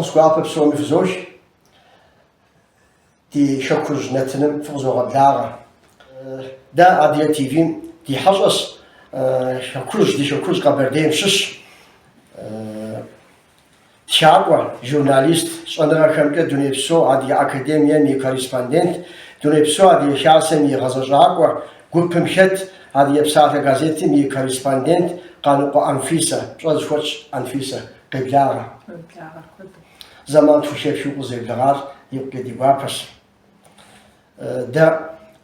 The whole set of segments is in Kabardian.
Фӏэхъус гуапэ псоми фызох. Ди Хэкужь нэтыным фыкъызогъэблагъэ. Дэ Адыгэ ТВ-м ди хьэщӏэщ Хэкужь, ди Хэкужь Къэбэрдейм щыщ тхакӏуэ, журналист, щӏэныгъэхэмкӏэ Дунейпсо Адыгэ Академием и корреспондент, Дунейпсо Адыгэ Хасэм и гъэзэщӏакӏуэ гупым хэт, Адыгэ псалъэ газетым и корреспондент Къаныкъуэ Анфисэ. Пщӏэ зыхуэтщӏ Анфисэ, къеблагъэ. Зэман тхухэпхыу укъызэреблэгъар икъукӏэ ди гуапэщ. Дэ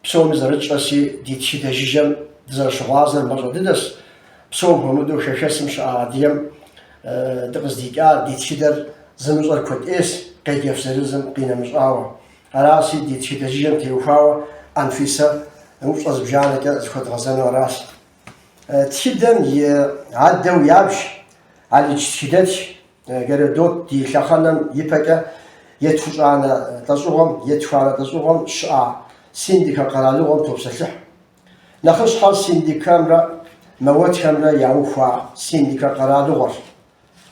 псоми зэрытщӏэщи, ди тхыдэ жыжьэм дызэрыщыгъуазэр мащӏэ дыдэщ. Псом хуэмыдэу хэхэсым щыӏэ адыгэм дыкъыздикӏар, ди тхыдэр зымыщӏэр куэд ӏейщ, къеджэф зырызым къинэмыщӏауэ. Аращи, ди тхыдэ жыжьэм теухуауэ Анфисэ упщӏэ зыбжанэкӏэ зыхуэдгъэзэну аращ. Тхыдэм и адэу ябж алыдж тхыдэтх Геродот ди лъэхъэнэм ипэкӏэ етхущӏанэ лӏэщӏыгъуэм, етхуанэ лӏэщӏыгъуэм щыӏа Синдикэ къэралыгъуэм топсэлъыхь. Нэхъыщхьэр Синдикэмрэ Мэуэтхэмрэ яухуа Синдикэ къэралыгъуэр,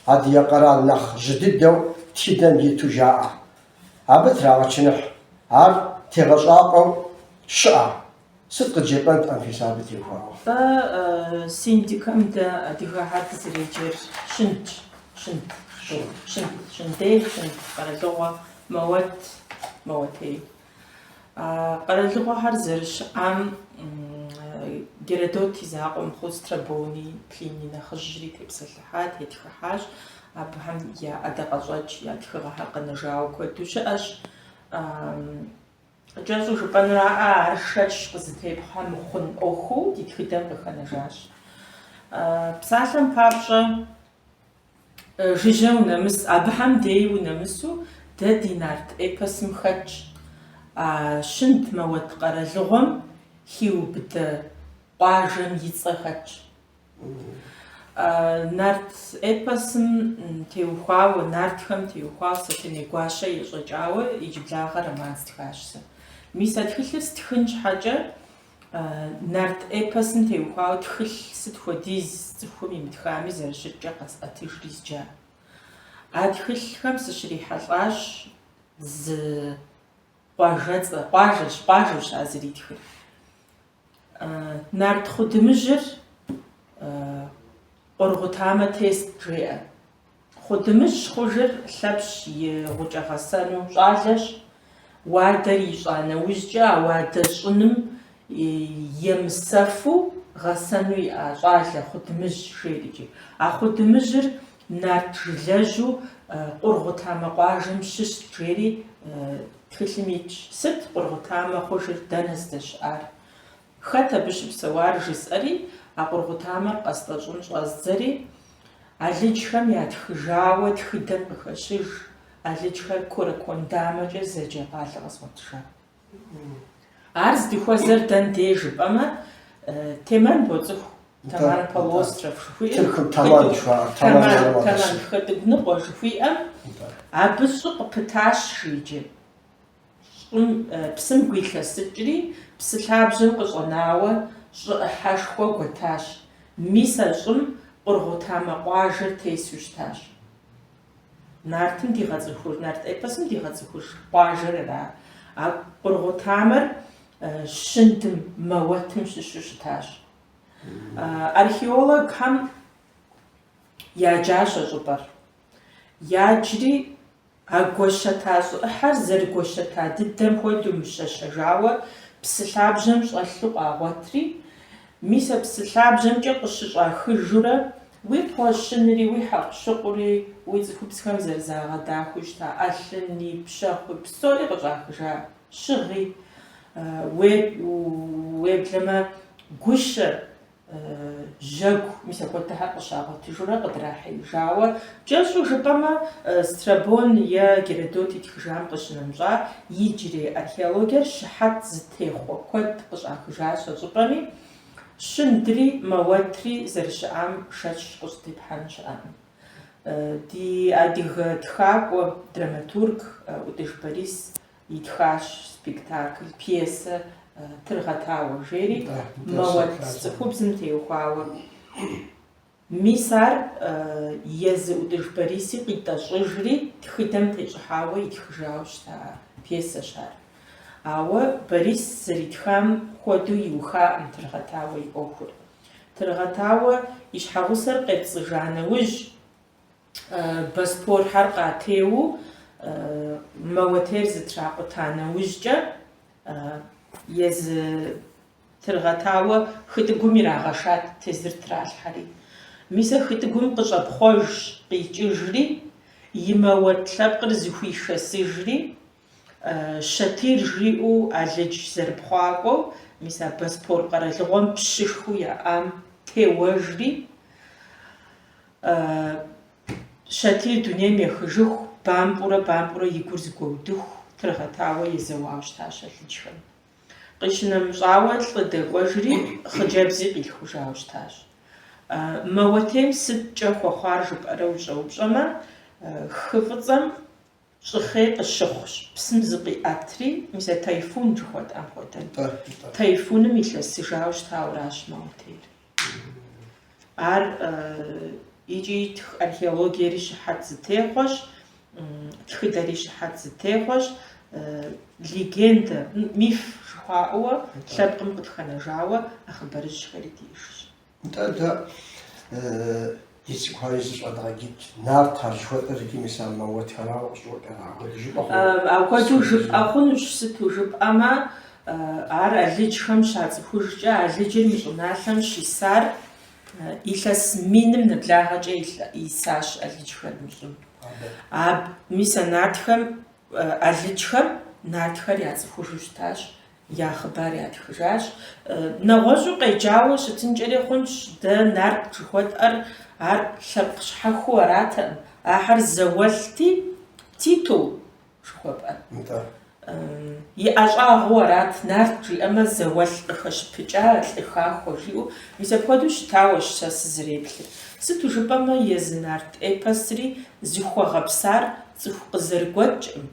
адыгэ къэрал нэхъ жьы дыдэу тхыдэм иту жаӏэ. Абы трагъэчыныхь, ар тегъэщӏапӏэу щыӏэ. Сыт къыджепӏэнт Анфисэ абы теухуауэ? Тӏэ, Синдикэм дэ адыгэхэр дызэреджэр щындщ, щынд, щынд, щындей, щынд къэралыгъуэ, мэуэт, мэуэтей. А къэралыгъуэхэр зэрыщыӏам Геродот и закъуэ мыхъуу Страбони, Плиний нэхъыжьри тепсэлъыхьа, тетхыхьащ. Абыхэм я ӏэдакъэщӏэкӏ, я тхыгъэхэр къэнэжауэ куэду щыӏэщ. Кӏэщӏу жыпӏэнураӏэ, ар шэч къызытепхьэ мыхъун ӏуэхуу ди тхыдэм къыхэнэжащ. Псалъэм папщӏэ, жыжьэ унэмыс, абыхэм дей унэмысу дэ ди нарт эпосым хэтщ а Щынд Мэуэт къэралыгъуэм хиубыдэ къуажэм и цӏэ хэтщ. Нарт эпосым теухуауэ, нартхэм теухуауэ Сэтэней гуащэ ещӏэкӏауэ иджыблагъэ роман стхащ сэ. Мис а тхылъыр стхын щхьэкӏэ нарт эпосым теухуауэ тхылъ сыт хуэдиз цӏыхум имытхами зэрыщыткӏэ къэсӏэтыжри зджа. А тхылъхэм сыщрихьэлӏащ зы къуажэцӏэ, къуажэщ, къуажэщ а зэритхыр. Нарт Хъудымыжьыр Къургъутамэ тест, жеӏэ. Хъудымыжь хъужыр Лъэпщ и гъукӏэгъэсэну щӏалэщ. Уадэр ищӏа нэужькӏэ а уадэ щӏыным емысэфу гъэсэну иӏа щӏалэ Хъудымыжь, жери. А Хъудымыжьыр нарт жылэжьу Къургъутамэ къуажэм щыщт, жери Тхылъым итщ, Сыт Къургъутамэ хъужыр дэнэ здэщыӏар? Хэт абы щыпсэуар? жысӏэри, а Къургъутамэр къэстӏэщӏын щӏэздзэри, алыджхэм ятхыжауэ тхыдэм къыхэщыж алыджхэр Куракондамэкӏэ зэджэ къалэ къэзгъуэтыжа. Ар здыхуэзэр дэн дей жыпӏэмэ, Темэн боцӏыху, Тамань полуостров жыхуиӏэм, Тыркум Тамань жыхуаӏэр, Тамань Тамань, Тамань хытӏыгу ныкъуэ жыхуиӏэм, абы щӏы къыпытащ жи иджы. Щӏым, псым гуилъэсыкӏри, псы лъабжьэм къыщӏэнауэ щӏы ӏыхьэшхуэ гуэтащ. Мис а щӏым Къургъутамэ къуажэр тесу щытащ. Нартым дигъэцӏыхуж, нарт эпосым дигъэцӏыхуж къуажэр ара. А Къургъутамэр Щындым, Мэуэтым щыщу щытащ. Археологхэм яджащ а щӏыпӏэр. Яджри а гуэщэта щӏы ӏыхьэр зэрыгуэщэта дыдэм хуэдэу мыщэщэжауэ псы лъабжьэм щӏэлъу къагъуэтри, мис а псы лъабжьэмкӏэ къыщыщӏахыжурэ уи кхъуэщынри, уи хьэкъущыкъури, уи цӏыхубзхэм зэрызагъэдахэу щыта ӏэлъыни, пщэхъуи, псори къыщӏахыжа. Щыгъи, уеблэмэ гущэ, жьэгу, мис апхуэдэхэр къыщагъуэтыжурэ къыдрахьеижауэ. Кӏэщӏу жыпӏэмэ, Страбон е Геродот итхыжам къыщынэмыщӏа, иджырей археологиер щыхьэт зытехъуэ куэд къыщӏахыжащ а щӏыпӏэми, Щындри Мэуэтри зэрыщыӏам шэч къыщӏытепхьэн щыӏэкъым. Ди адыгэ тхакӏуэ, драматург ӏутӏыж Борис Итхащ спектакль, пьесэ Тыргъэтауэ жери, мэуэт цӏыхубзым теухуауэ. Мис ар езы ӏутӏыж Бориси къитӏэщӏыжри, тхыдэм тещӏыхьауэ итхыжауэ щыта пьесэщ ар. Ауэ Борис зэритхам хуэдэу иухаӏым Тыргъэтауэ и ӏуэхур. Тыргъэтауэ и щхьэгъусэр къепцӏыжа нэужь, Боспорхэр къатеуэу Мэуэтейр зэтракъута нэужькӏэ, езы Тыргъэтауэ хытӏыгум ирагъэшат тезыр тралъхьэри. Мис а хытӏыгум къыщӏэпхъуэжщ, къикӏыжри, и мэуэт лъэпкъыр зыхуишэсыжри, Щэтир жиӏэу алыдж зэрыпхъуакӏуэу, мис а Боспор къэралыгъуэм пщышхуэу яӏам теуэжри, Щэтир дунейм ехыжыху, бампӏэурэ бампӏэурэ и гур зэгуэудыху, Тыргъэтауэ езэуауэ щытащ алыджхэм. Къищынэмыщӏауэ, лӏы дэкӏуэжри, хъыджэбзи къилъхужауэ щытащ. Мэуэтейм сыткӏэ хуэхъуар жыпӏэрэ ущӏэупщӏэмэ, хы Фӏыцӏэм щӏыхъей къыщыхъущ, псым зыкъиӏэтри, мис а тайфун жыхуэтӏэм хуэдэ. Тайфуным илъэсыжауэ щытауэращ Мэуэтейр. Ар икӏи археологиери щыхьэт зытехъуэщ, тхыдэри щыхьэт зытехъуэщ, легендэ, миф жыхуаӏэуэ лъэпкъым къытхэнэжауэ а хъыбарыжьхэри диӏэжщ. Нтӏэ, дэ ди цӏыкӏухэри зыщӏэдгъэджыкӏ нартхэр жыхуэтӏэр икӏи мис а мэуэтхэрауэ къыщӏокӏыр, апхуэдэу жыпӏэ хъуну? Апхуэдэу жыпӏэ хъунущ, сыту жыпӏэмэ, ар алыджхэм щацӏыхужкӏэ, алыджыр мы щӏыналъэм щисар илъэс миным нэблагъэкӏэ исащ алыджхэр мы щӏым. Мис а нартхэм, алыджхэм нартхэр яцӏыхужу щытащ, я хъыбар ятхыжащ. Нэгъуэщӏу къеджауэ щытынкӏэри хъунщ, дэ нарт жыхуэтӏэр ар лъэпкъ щхьэхуэу аратэкъым. Ахэр зауэлӏти, титул жыхуэпӏэр. И ӏэщӏагъэу арат, нарт жиӏэмэ, зауэлӏ къыхэщыпыкӏа, лӏы хахуэ жиӏэу. Мис апхуэдэу щытауэщ сэ сызэреплъыр. Сыту жыпӏэмэ, езы нарт эпосри зыхуэгъэпсар цӏыху къызэрыгуэкӏкъым.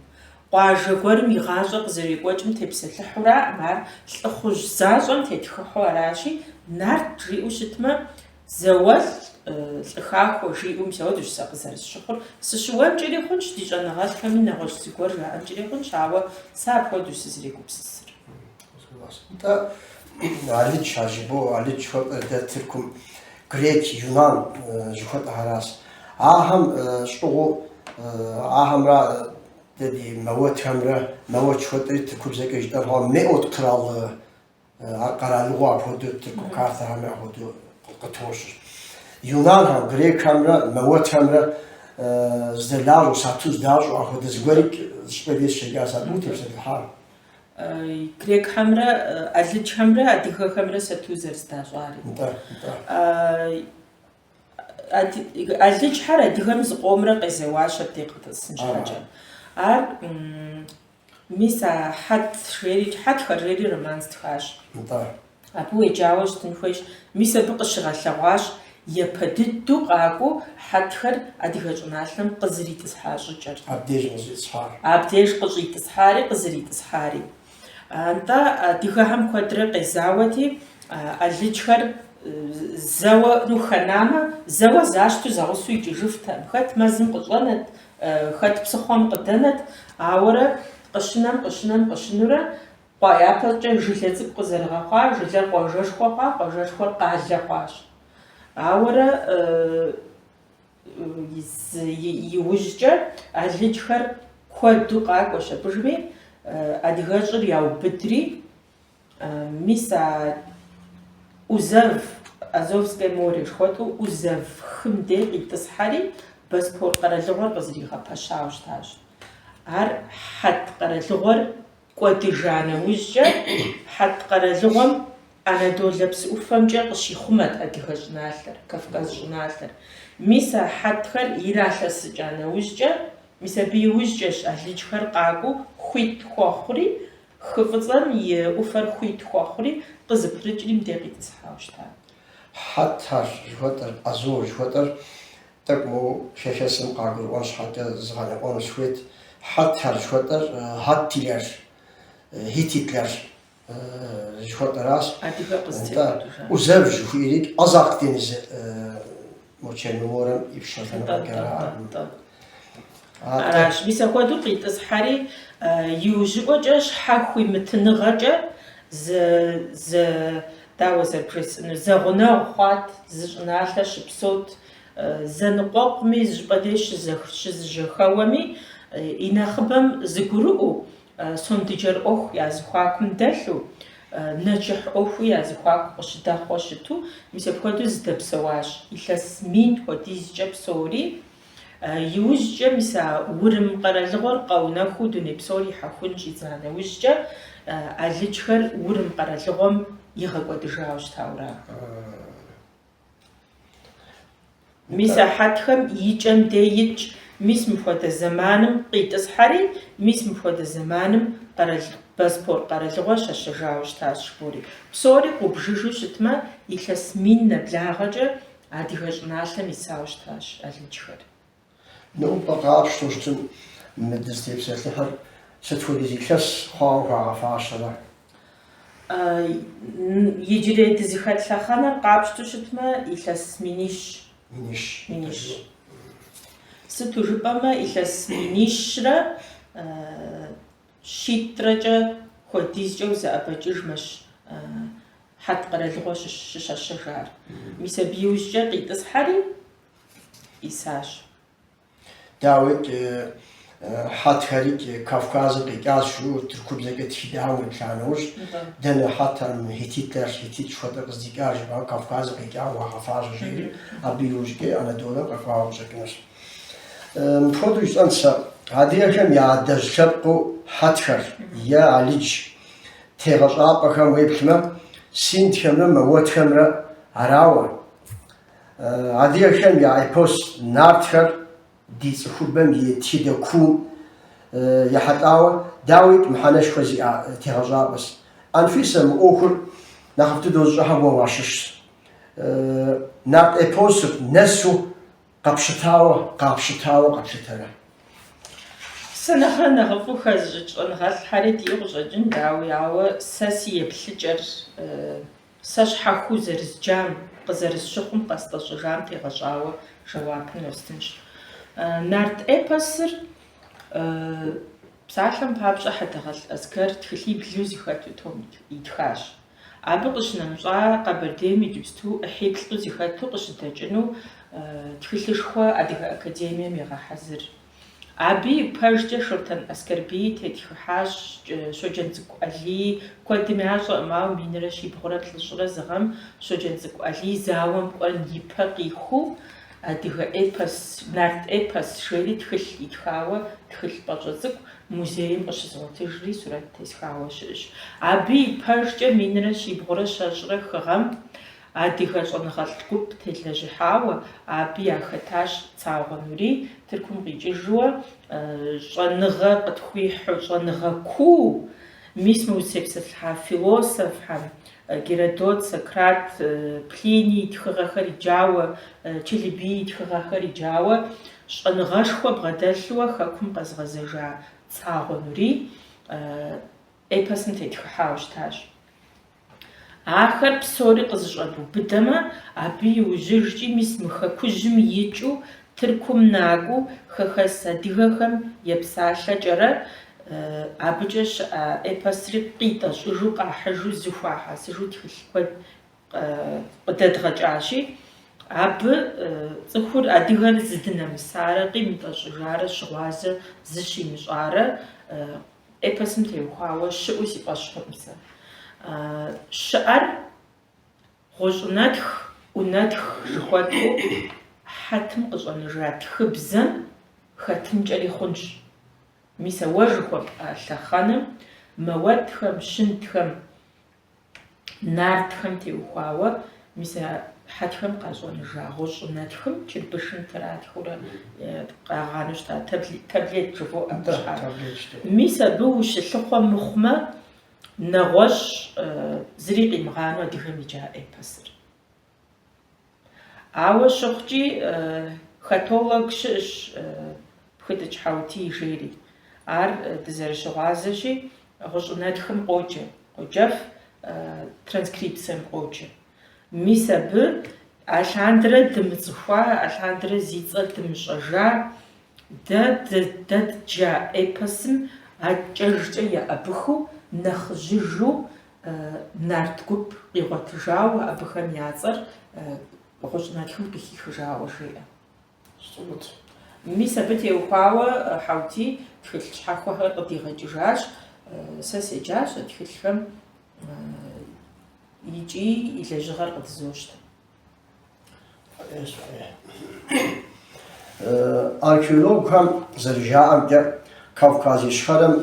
Къуажэ гуэрым и гъащӏэр къызэрекӏуэкӏым тепсэлъыхьураӏым, ар лӏыхъужь защӏэм тетхыхьу аращи, нарт жиӏэу щытмэ, зауэлӏ, лӏы хахуэ жиӏэу мис ауэдэущ сэ къызэрысщыхъур. Сыщыуэнкӏэри хъунщ, ди щӏэныгъэлӏхэми нэгъуэщӏ зыгуэр жаӏэнкӏэри хъунщ, ауэ сэ апхуэдэущ сызэрегупсысыр. Нтӏэ, алыдж а жыбоӏэ, алыдж жыхуэтӏэр дэ Тыркум, грек, юнан жыхуэтӏэхэращ. Ахэм щӏыгъуу, ахэмрэ дэ ди мэуэтхэмрэ, мэуэт жыхуэтӏэри тыркубзэкӏэ жытӏэн хъуа, Меот краллыгъэ, ар къэралыгъуэ апхуэдэу тырку картэхэми апхуэдэу къытощыр. Юнанхэм, грекхэмрэ мэуэтхэмрэ зэдэлажьэу, сату здащӏу апхуэдэ зыгуэрикӏ зыщӏыпӏэ деж щеджащ, абы утепсэлъыхьа. Грекхэмрэ алыджхэмрэ адыгэхэмрэ сату зэрыздащӏари. Нтӏэ, нтӏэ. Алыджхэр адыгэм зыкъомрэ къезэуащ абдей къэтӏысын щхьэкӏэ. Ар мис а хьэт жери, хьэтхэр жери роман стхащ. Нтӏэ. Абы уеджауэ щытын хуейщ. Мис абы къыщыгъэлъэгъуащ япэ дыдэу къакӏуэу хьэтхэр адыгэ щӏыналъэм къызэритӏысхьа щӏыкӏэр. Абдеж къыщӏитӏысхьар. Абдеж къыщӏитӏысхьари къызэритӏысхьари. Нтӏэ, адыгэхэм куэдрэ къезауэти, алыджхэр зэуэ, ну, хэнамэ, зэуэ защтэу зэгъусэу икӏыжыфтэкъым. Хэт мэзым къыщӏэнэт, хэт псыхъуэм къыдэнэт, ауэрэ къыщынэм, къыщынэм, къыщынурэ, къуа япэщӏыкӏэ жылэ цӏыкӏу къызэрыгъэхъуа, жылэр къуажэшхуэ хъуа, къуажэшхуэр къалэ хъуащ. Ауэрэ Иужькӏэ алыджхэр куэду къакӏуэщ абыжми, адыгэщӏыр яубыдри, мис а ӏузэв, Азовское море жыхуэтӏэу ӏузэв хым дей къитӏысхьэри, Боспор къэралыгъуэр къызэригъэпэщауэ щытащ. Ар Хьэт къэралыгъуэр Кӏуэдыжа нэужькӏэ, Хьэт къэралыгъуэм Анадолэ псы ӏуфэмкӏэ къыщихъумэт адыгэ щӏыналъэр, Кавказ щӏыналъэр. Мис а хьэтхэр иралъэсыкӏа нэужькӏэ, мис абы иужькӏэщ алыджхэр къакӏуэу хуит хуэхъури, хы Фӏыцӏэм и ӏуфэр хуит хуэхъури, къызэпрыкӏри мыдей къитӏысхьауэ щыта. Хьэтхэр жыхуэтӏэр, Азов жыхуэтӏэр Тӏэкӏу моуэ хэхэсым къагурыӏуэн щхьэкӏэ згъэнэӏуэну сыхуейт. Хьэтхэр жыхуэтӏэр Хаттилэр, Хититлэр жыхуэтӏэращ. Адыгэ къызытекӏуэдыжа. Ӏузэв жыхуиӏэрикӏ Азак денизи. Мо Чернэ морэм ипщэ лъэныкъуэкӏэ ара? Нтӏэ. Аращ. Мис апхуэдэу къитӏысхьэри, иужьыӏуэкӏэ щхьэхуимытыныгъэкӏэ зы, зы, дауэ зэрыбжесӏэнур, зэгъунэгъу хъуат, зы щӏыналъэ щыпсэут, зэныкъуэкъуми, зы щӏыпӏэ деж щызэжьэхэуэми, и нэхъыбэм зэгурыӏуэу, Сондыджэр ӏуэху я зэхуакум дэлъу, нэчыхь ӏуэхуи я зэхуаку къыщыдэхъуэ щыту, мис апхуэдэу зэдэпсэуащ илъэс мин хуэдизкӏэ псори. Иужькӏэ мис а Урым къэралыгъуэр къэунэхуу дуней псор ихьэхун щӏидза нэужькӏэ, алыджхэр Урым къэралыгъуэм игъэкӏуэдыжауэ щытауэра. Мис а хьэтхэм и кӏэм дей итщ, мис мыпхуэдэ зэманым къитӏысхьэри, мис мыпхуэдэ зэманым къэрал, Боспор къэралыгъуэр щэщэжауэ щытащ жыбори. Псори къубжыжу щытмэ, илъэс мин нэблагъэкӏэ адыгэ щӏыналъэм исауэ щытащ алыджхэр. Нобэ къапщтэу щытым, мы дызытепсэлъыхьыр сыт хуэдиз илъэс хъуауэ хуагъэфащэрэ? Иджырей дызыхэт лъэхъэнэр къапщтэу щытмэ, илъэс минищ. Минищ. Минищ. Сыту жыпӏэмэ, илъэс минищрэ щитӏрэкӏэ хуэдизкӏэ узэӏэбэкӏыжмэщ Хьэт къэралыгъуэ щыщэщэжар. Мис абы иужькӏэ къитӏысхьэри, исащ. Дауикӏ, хьэтхэрикӏ Кавказым къикӏащ жиӏэу тыркубзэкӏэ тхыдэхэм уеплъа нэужь, дэнэ хьэтхэр, хетитэр, хетит жыхуэтӏэр къыздикӏар жыпӏауэ Кавказым къикӏауэ хуагъэфащэ жери, абы иужькӏэ Анадолэм къэкӏуауэ къыщӏэкӏынущ. Мыпхуэдэу жысӏэнт сэ, адыгэхэм я адэжь лъэпкъыу хьэтхэр е алыдж тегъэщӏапӏэхэм уеплъмэ, синдхэмрэ мэуэтхэмрэ арауэ, Адыгэхэм я эпос Нартхэр ди цӏыхубэм и тхыдэ куум ехьэлӏауэ, дауикӏ, мыхьэнэшхуэ зиӏа тегъэщӏапӏэщ. Анфисэ, мы ӏуэхур нэхъыфӏ дыдэу зыщӏэхэм уэ уащыщщ. Нарт эпосыр нэсу къэпщытауэ, къапщытауэ къэплъытэрэ? Сэ нэхърэ нэхъыфӏу хэзыщӏыкӏ щӏэныгъэлӏхэри диӏэу къыщӏэкӏын, дауи, ауэ сэ си еплъыкӏэр Сэ щхьэхуэу зэрызджам, къызэрысщыхъум къэстӏэщӏыжам тегъэщӏауэ жэуапыр ностынщ. Нарт эпосыр псалъэм папщӏэ Хьэдэгъэлӏ Аскэр тхылъиблу зэхэту том итхащ. Абы къыщынэмыщӏа Къэбэрдейм иджыпсту ӏыхьиплӏу зэхэту къыщыдэкӏыну тхылъышхуэ Адыгэ академием егъэхьэзыр. Абы и пэжкӏэ Шортэн Аскэрбий тетхыхьащ Щоджэнцӏыкӏу Алий. Куэдым ящӏэкъым, ауэ минрэ щибгъурэ плӏыщӏрэ зы гъэм Щоджэнцӏыкӏу Алий зауэм кӏуэн и пэ къихуэу Адыгэ эпос, Нарт эпос жери тхылъ итхауэ тхылъ пӏащӏэ цӏыкӏу музейм къыщызгъуэтыжри сурэт тесхауэ щыӏэщ. Абы и пэжкӏэ минрэ щибгъурэ щэщӏрэ хы гъэм Адыгэ щӏэныгъэлӏ гуп телэжьыхьауэ, абы яхэтащ Цагъуэ Нурий, Тыркум къикӏыжуэ щӏэныгъэ къытхуихьу, щӏэныгъэ куу, мис мы узытепсэлъыхьа философхэм, Геродот, Сократ, Плиний и тхыгъэхэр иджауэ, Челебий и тхыгъэхэр иджауэ, щӏэныгъэшхуэ бгъэдэлъуэ хэкум къэзыгъэзэжа Цагъуэ Нурий эпосым тетхыхьауэ щытащ. Ахэр псори къызыщӏэбубыдэмэ, абы иужьыжкӏи мис мы хэкужьым икӏыу Тыркум накӏуэу хэхэс адыгэхэм епсалъэкӏэрэ абыкӏэ щыӏэ эпосри къитӏэщӏыжу, къахьыжу, зэхуахьэсыжу тхылъ куэд къыдэдгъэкӏащи, абы цӏыхур адыгэр зыдынэмысарэ къимытӏэщӏыжарэ щыгъуазэ зыщимыщӏарэ Эпосым теухуауэ щыӏэу си фӏэщ хъукъым сэ. Щыӏэр гъущӏынэтх, ӏунэтх жыхуэтӏэу хьэтым къыщӏэныжа тхыбзэм хэтынкӏэри хъунщ. Мис а уэ жыхуэпӏа лъэхъэнэм мэуэтхэм, щындхэм, Нартхэм теухуауэ мис а хьэтхэм къащӏэныжа гъущӏынэтхым чырбышым тратхыурэ къагъанэу щыта таблет жывоӏэ абы щхьа. Мис абы ущылъыхъуэ мыхъумэ, нэгъуэщӏ зыри къимыгъанэу адыгэм иджа эпосыр. Ауэ щыхъукӏи, хаттолог щыӏэщ Пхытӏыкӏ Хьэутий жери. Ар дызэрыщыгъуазэщи, гъущӏынэтхым къоджэ, къоджэф, транскрипцием къоджэ. Мис абы. Алъандэрэ дымыцӏыхуа, алъандэрэ зи цӏэ дымыщӏэжа, дэ дэ дджа эпосым адкӏэжкӏэ еӏэбыхыу, нэхъыжьыжу нарт гуп къигъуэтыжауэ абыхэм я цӏэр Гъущӏынэтхым къыхихыжауэ жеӏэ. Сыт? Мис абы теухуауэ Хьэутий тхылъ щхьэхуэхэр къыдигъэкӏыжащ. Сэ седжащ а тхылъхэм икӏи и лэжьыгъэр къыдызощтэ. Археологхэм зэрыжаӏэмкӏэ, Кавказ Ищхъэрэм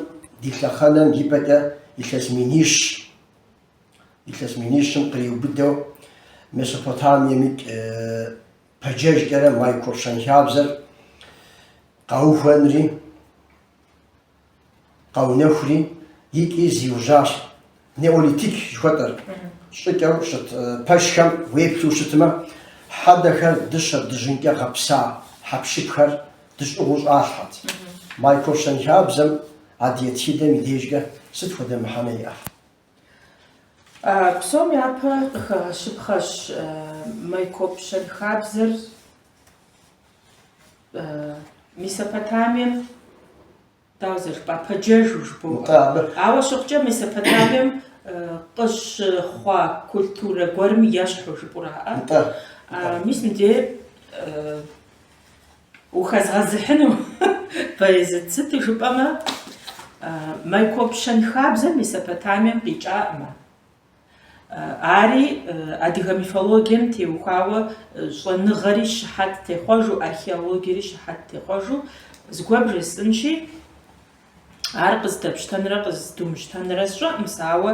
ди лъэхъэнэм и пэкӏэ илъэс минищ, илъэс минищым къриубыдэу Месопотамием икӏ пэджэжкӏэрэ Майкоп щэнхабзэр къаухуэнри, къэунэхури икӏи зиужьащ. Неолитик жыхуэтӏэр щӏыкӏэу щыт пэшхэм уеплъу щытмэ, хьэдэхэр дыщэ дыжьынкӏэ гъэпса хьэпшыпхэр дыщӏыгъуу щӏалъхьэт. Майкоп щэнхабзэм адыгэ тхыдэм и дежкӏэ сыт хуэдэ мыхьэнэ иӏэ? Псом япэ къыхэгъэщыпхъэщ Майкоп щэнхабзэр Месопотамием дауэ зэрыжыпӏа, пэджэжу жыбоӏэ. Ауэ щыхъукӏэ Месопотамием къыщыхъуа культурэ гуэрым ещхьу жыпӏэураӏэ. Мис мыдей Ухэзгъэзыхьыну, Баязет, сыту жыпӏэмэ, Майкоп щэнхабзэр Месопотамием къикӏаӏымэ. Ари адыгэ мифологием теухуауэ щӏэныгъэри щыхьэт техъуэжу, археологиери щыхьэт техъуэжу зыгуэр бжесӏэнщи, ар къыздэпщтэнрэ къыздумыщтэнрэ сщӏэкъым сэ, ауэ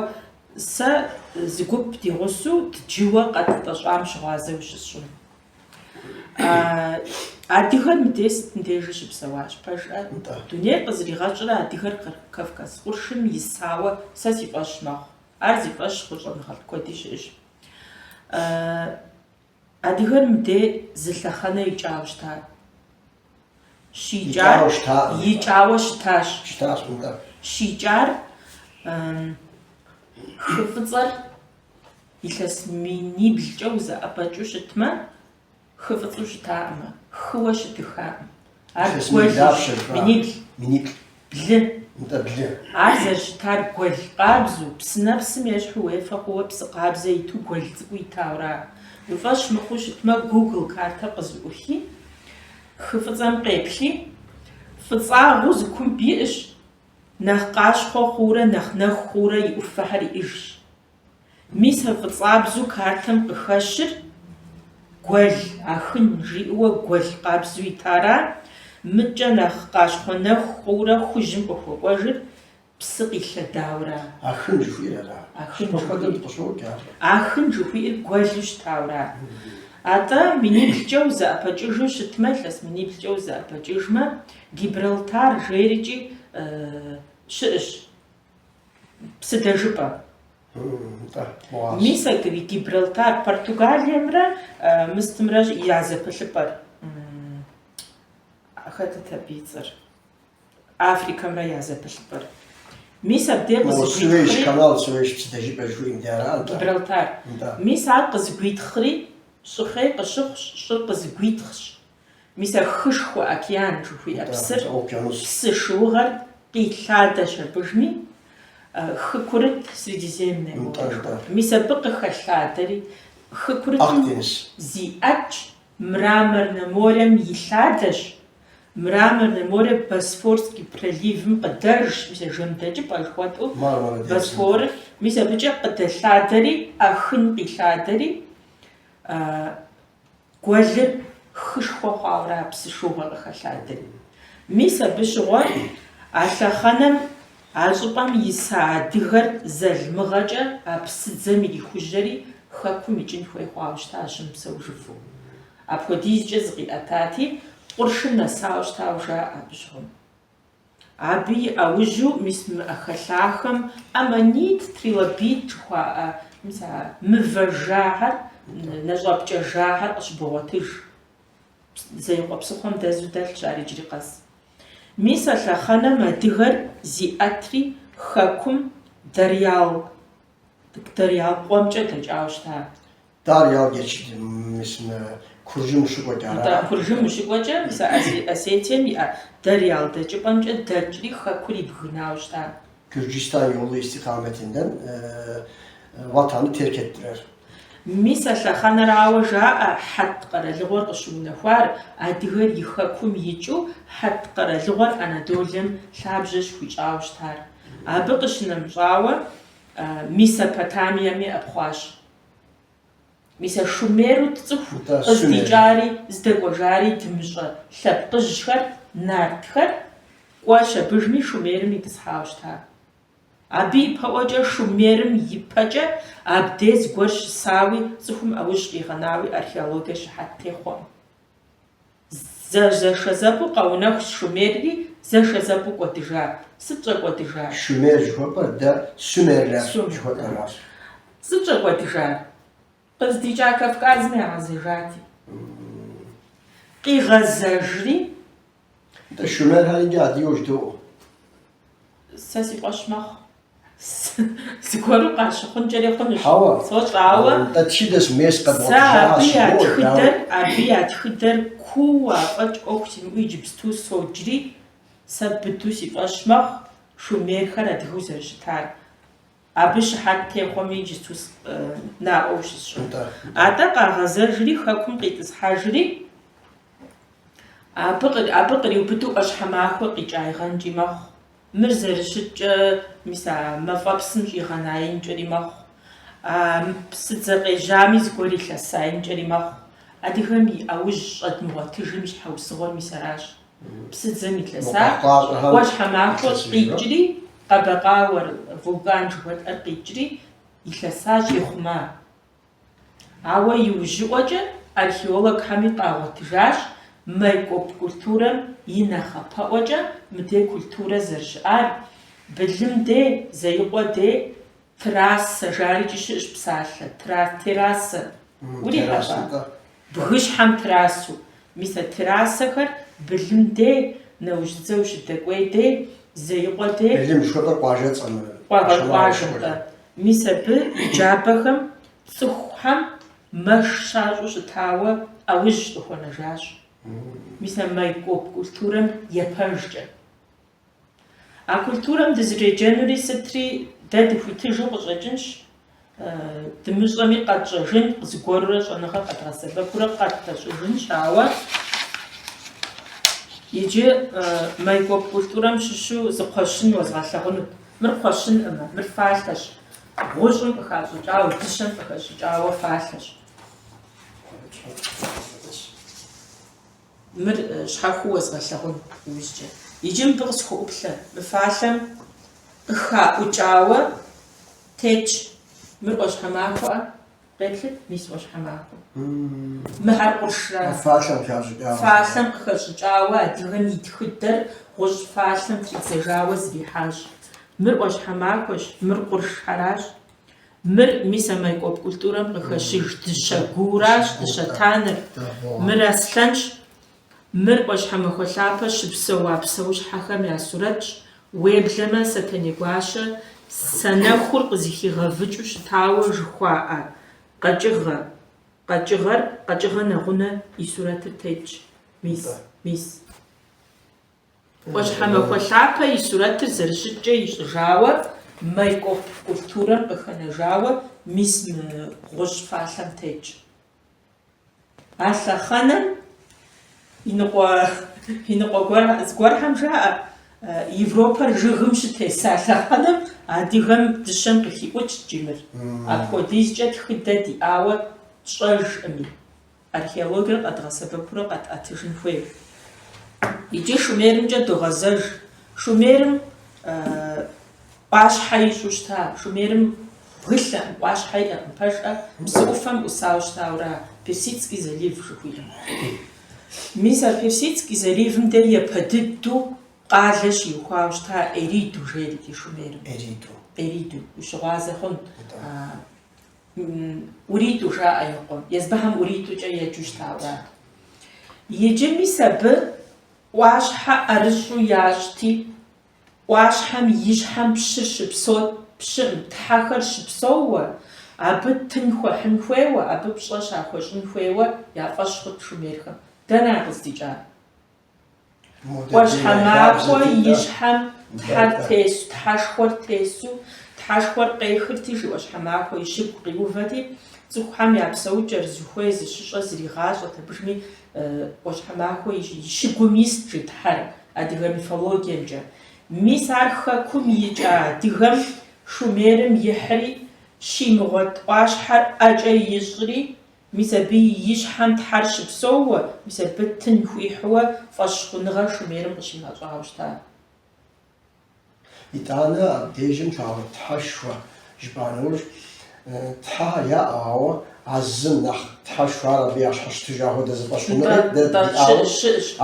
сэ зы гуп ди гъусэу дджыуэ къэттӏэщӏам щыгъуазэ ущысщӏыну. Адыгэр мыдей сытым дежи щыпсэуащ, пэжӏэ? Дунейр къызэригъэщӏрэ адыгэр Кавказ къуршым исауэ сэ си фӏэщ мэхъу. Ар зи фӏэщ хъу щӏэныгъэлӏ куэди щыӏэщ. Адыгэр мыдей зы лъэхъэнэ икӏауэ щыта. Щикӏар икӏауэ щытащ. Щытащ, нтӏэ. Щикӏар хы Фӏыцӏэр Илъэс миниблкӏэ узэӏэбэкӏыу щытмэ, хы фӏыцӏэу щытаӏымэ, хыуэ щытыхаӏым. Ар Илъэс гуэлу мин дапщэ жыпӏа? Минибл. Миниплӏ. Блы. Нтӏэ, блы. Ар зэрыщытар гуэл къабзэу, псынэпсым ещхьу уефэ хъууэ псы къабзэ иту гуэл цӏыкӏуу итаура. Уи фӏэщ мыхъуу щытмэ, Google картэр къызэӏухи, хы фӏыцӏэм къеплъи, фӏыцӏагъэу зы кумб иӏэщ, нэхъ къащхъуэ хъуурэ нэхъ нэху хъуурэ и ӏуфэхэр иӏэжщ. Мис а фӏыцӏабзэу картэм къыхэщыр гуэл Ахын жиӏэуэ гуэл къабзэу итара, мыдкӏэ нэхъ къащхъуэ нэху хъуурэ хужьым къыхуэкӏуэжыр псы къилъэдаура. Ахын жыхуиӏэр ара? Ахын Щӏыпӏэ куэдым жыхуиӏэр. къыщокӏ ар. Ахын жыхуиӏэр гуэлу щытаура. Атӏэ, миниблкӏэ узэӏэпэкӏыжу щытмэ, илъэс миниблкӏэ узэӏэпэкӏыжмэ, Гибралтар жерикӏи щыӏэщ. Псыдэжыпӏэ. Мис а Гибралтар, Португалиемрэ Мыстымрэ я зэпылъыпӏэр. Хэтыт абы и цӏэр? Африкэмрэ я зэпылъыпӏэр. Мис абдей Суэйш къызыгуитхъри... канал, Суэйш псыдэжыпӏэ жыхуиӏэм де ара, нтӏэ? Гибралтар. Нтӏэ. Мис ар къызыгуитхъри, щӏыхъей къыщыхъущ, щӏыр къызыгуитхъщ. Мис а хышхуэ, океан жыхуиӏэ псыр, псы шыугъэр къилъадэщ абыжми, хы курыт, Средиземное море жыхуаӏэр. Мис абы къыхэлъадэри, хы курытым зиӏэтщ, Мраморнэ морем илъадэщ, Мраморнэ море Босфорский проливым къыдэжщ, мис а жэмдэкӏыпӏэ жыхуэтӏэу Босфорыр, мис абыкӏэ къыдэлъадэри, Ахын къилъадэри, Гуэлыр хышхуэ хъуауэра псы шыугъэ къыхэлъадэри. Мис абы щыгъуэ а лъэхъэнэм а щӏыпӏэм иса адыгэр залмыгъэкӏэ а псыдзэм ирихужьэри хэкум икӏын хуей хъуауэ щыта щымыпсэужыфу. Апхуэдизкӏэ зыкъиӏэтати, къуршым нэсауэ щытауэ жаӏэ абы щыгъуэм. Абы и ӏэужьу мис мы ӏэхэлъахэм аммонит, трилобит жыхуаӏэ мис а мывэ жахэр, нэщӏэпкӏэ жахэр къыщыбогъуэтыж. Зеикъуэ псыхъуэм дэзу дэлъщ ар иджыри къэс. Мис а лъэхъэнэм адыгэр зиӏэтри хэкум Дарьял, Дарьял къуэмкӏэ дэкӏауэ щыта. Дарьял geçidi, мис мы Куржым ущыкӏуэкӏэ Нтӏэ, ара? Куржым ущыкӏуэкӏэ, мис а Осетием иӏэ Дарьял дэкӏыпӏэмкӏэ дэкӏри хэкур ибгынауэ щыта. Gürcistan yolu istikametinden vatanı terk ettiler. Мис а лъэхъэнэрауэ жаӏэ Хьэт къэралыгъуэр къыщыунэхуар, адыгэр и хэкум икӏыу Хьэт къэралыгъуэр Анадолэм лъабжьэ щыхуищӏауэ щытар. Абы къыщынэмыщӏауэ Месопотамиеми ӏэпхъуащ. Мис а Шумеру тцӏыху Нтӏэ, Шумер. къыздикӏари здэкӏуэжари дымыщӏэ лъэпкъыжьхэр, нартхэр, кӏуэщ абыжми Шумерым итӏысхьауэ щыта. Абы ипэӏуэкӏэ Шумерым ипэкӏэ абдей зыгуэр щысауи, цӏыхум ӏэужь къигъэнауи археологие щыхьэт техъуэкъым. Зэшэзэпӏу къэунэхущ Шумерри, зэшэзэпӏу кӏуэдыжа. Сыт щӏэкӏуэдыжар? Шумер жыхуэпӏэр дэ Сумерлэр жыхуэтӏэращ. Сыт щӏэкӏуэдыжар? Къыздикӏа Кавказым ягъэзэжати. Къигъэзэжри. Нтӏэ, Шумерхэр иджы адыгэу жыдоӏэ. Сэ си фӏэщ мэхъу. Зыгуэру къащыхъункӏэри хъунущ. Хьэуэ. Сощӏэ, ауэ Нтӏэ, тхыдэщ, мес сэ къэдгъуэтыжащ, абы я жыдоӏэ, тхыдэр, дауэ? абы я тхыдэр кууэ афӏэкӏ ӏуэху симыӏэу иджыпсту соджри, сэ быдэу си фӏэщ мэхъу шумерхэр адыгэу зэрыщытар. Абы щыхьэт техъуэми иджыпсту наӏуэу щысщӏын. Нтӏэ. Атӏэ къагъэзэжри, хэкум къитӏысхьэжри, абы абы къриубыдэу ӏуащхьэмахуэ къикӏаигъэнкӏи мэхъу. Мыр зэрыщыткӏэ, мис а мафӏэпсым щӏигъэнаинкӏэри мэхъу. А псыдзэ къежьами зыгуэр илъэсаинкӏэри мэхъу. Адыгэм и ӏэужь щӏэдмыгъуэтыжым и щхьэусыгъуэр мис аращ. Псыдзэм илъэса, Къэхъукъащӏэхэм ӏуащхьэмахуэ илъэсыжрэ? къикӏри, Къэбэкъауэр, вулкан жыхуэтӏэр къикӏри, илъэса щӏихъума. Ауэ иужьыӏуэкӏэ археологхэми къагъуэтыжащ Майкоп культурэм и нэхъапэӏуэкӏэ мыдей культурэ зэрыщыӏар, Былым дей, Зеикъуэ дей, трассэ жарикӏи щыӏэщ псалъэ, террасэ. Урихьэлӏа? Бгыщхьэм трасу. Мис а террасэхэр Былым дей, Наужьыдзэ ущыдэкӏуей дей, Зеикъуэ дей. Былым жыхуэпӏэр къуажэцӏэм. Къуажэ-нтӏэ. Мис абы и джабэхэм цӏыхухэм мэш щащӏу щытауэ ӏэужь къыхуэнэжащ. Мис а Майкоп культурэм япэжкӏэ. А культурэм дызреджэнури сытри дэ дыхуитыжу къыщӏэкӏынщ, дымыщӏэми къэтщӏэжын, зыгуэрурэ щӏэныгъэ къэдгъэсэбэпурэ къэттэщӏыжынщ, ауэ иджы Майкоп культурэм щыщу зы кхъуэщын уэзгъэлъэгъунут. Мыр кхъуэщынӏымэ, мыр фалъэщ. Гъущӏым къыхащӏыкӏауэ, дыщэм къыхэщӏыкӏауэ фалъэщ. Мыр щхьэхуэу уэзгъэлъэгъун иужькӏэ. Иджы мыбы къысхуӏуплъэ, мы фалъэм къыхаӏукӏауэ тетщ. Мыр ӏуащхьэмахуэӏэ? Къеплъыт, мис ӏуащхьэмахуэ. Мыхэр къуршра? Фалъэм къыхащӏыкӏауэ. Фалъэм къыхэщӏыкӏауэ адыгэм и тхыдэр гъущӏ фалъэм тридзэжауэ зрихьащ. Мыр ӏуащхьэмахуэщ, мыр къуршхэращ. Мыр мис а Майкоп культурэм къыхэщыж дыщэ гууращ, дыщэ танэр. Мыр аслъэнщ. Мыр ӏуащхьэмахуэ лъапэ щыпсэуа псэущхьэхэм я сурэтщ. Уеблэмэ Сэтэней гуащэ санэхур къызыхигъэвыкӏыу щытауэ жыхуаӏэ къэкӏыгъэ, къэкӏыгъэр, къэкӏыгъэ нэгъунэ и сурэтыр тетщ. Мис, мис. ӏуащхьэмахуэ лъапэ и сурэтыр зэрыщыткӏэ ищӏыжауэ, Майкоп культурэм къыхэнэжауэ мис мы гъущӏ фалъэм тетщ. А лъэхъэнэм иныкъуэ иныкъуэ гуэр зыгуэрхэм жаӏэ, Европэр жыгым щытеса лъэхъэнэм адыгэм дыщэм къыхиӏукӏт жи мыр. Апхуэдизкӏэ тхыдэ диӏауэ тщӏэжӏыми. Археологиер къэдгъэсэбэпурэ къэтӏэтыжын хуей. Иджы Шумерымкӏэ догъэзэж. Шумерым ӏуащхьэ ищӏу щыта. Шумерым бгылъэкъым, ӏуащхьэ иӏэкъым, пэжӏэ, псы ӏуфэм ӏусауэ щытауэра, Персидский залив жыхуиӏэм. Мис а Персидский заливым дэ япэ дыдэу къалэ щиухуауэ щыта Эриду жерикӏи Шумерым. Эриду. Эриду, ущыгъуазэ хъун. Уритӏу жаӏэ и къуэм. Езбыхэм Уритӏукӏэ еджэу щытауэрат. Иджы мис абы ӏуащхьэ ӏэрыщӏу ящӏти, ӏуащхьэм и щхьэм пщыр щыпсэут, пщыӏым, тхьэхэр щыпсэууэ. Абы тын хуэхьын хуейуэ, абы пщӏэ щахуэщӏын хуейуэ я фӏэщ хъут шумерхэм. Дэнэ ар къыздикӏар? ӏуащхьэмахуэ и щхьэм тхьэр тесу, тхьэшхуэр тесу, тхьэшхуэр къехырти, жи ӏуащхьэмахуэ и щыгу къиувэти, цӏыхухэм я псэукӏэр, зыхуей, зыщыщӏэр зригъащӏэт абыжми ӏуащхьэмахуэ и щыгум ист, жи тхьэр, адыгэ мифологиемкӏэ. Мис ар хэкум икӏа адыгэм Шумерым ихьри, щимыгъуэт ӏуащхьэр ӏэкӏэ ищӏри, Мис абы и щхьэм Тхьэр щыпсэууэ, мис абы тын хуихьууэ фӏэщхъуныгъэ Шумерым къыщигъэщӏауэ щыта. Итӏанэ абдежым лъагъуэ Тхьэшхуэ жыпӏа нэужь, Тхьэхэр яӏэу, ауэ а зым нэхъ Тхьэшхуэ ар абы ящхьэщытыжа хуэдэ зы фӏэщхъуныгъи дэ диӏауэ,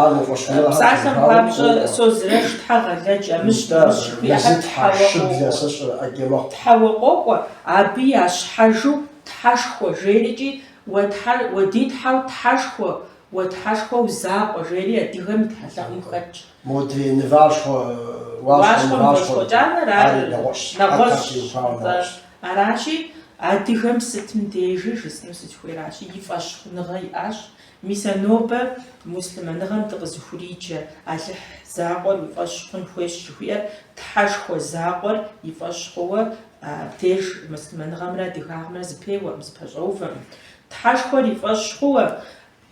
ар мо фӏэщхъуныгъэхэм Псалъэм теухуауэ папщӏэ, къокӏуэ. Созрэш, Тхьэгъэлэдж, Амыщ, Нтӏэ, Мыщ жыхуиӏэхэр Мэзытхьэ, Тхьэуэ Щыблэ, къокӏуэ. сэ сщӏэрэ ӏэджэ мэхъу. Тхьэуэ къокӏуэ, абы я щхьэжу Тхьэшхуэ жерикӏи, уэ Тхьэр, уэ ди Тхьэу Тхьэшхуэ, уэ Тхьэшхуэу закъуэ, жери адыгэм и тхьэлъэӏум хэтщ. Модрей ныващхъуэ, уащхъуэ, Уащхъуэ ныващхъуэ, мыващхъуэ кӏанэр ар ари нэгъуэщӏ, хьэтхэм нэгъуэщӏщ, теухуауэ нтӏэ. нэгъуэщӏ. Аращи, адыгэм сытым дежи жысӏэну сызыхуейращи, и фӏэщхъуныгъэ иӏащ. Мис а нобэ муслъымэныгъэм дыкъызыхуриджэ Алыхь закъуэр уи фӏэщ хъун хуейщ жыхуиӏэр Тхьэшхуэ закъуэр и фӏэщ хъууэ абдеж муслъымэныгъэмрэ адыгагъэмрэ зэпеуэкъым, зэпэщӏэувэкъым. Тхьэшхуэр и фӏэщ хъууэ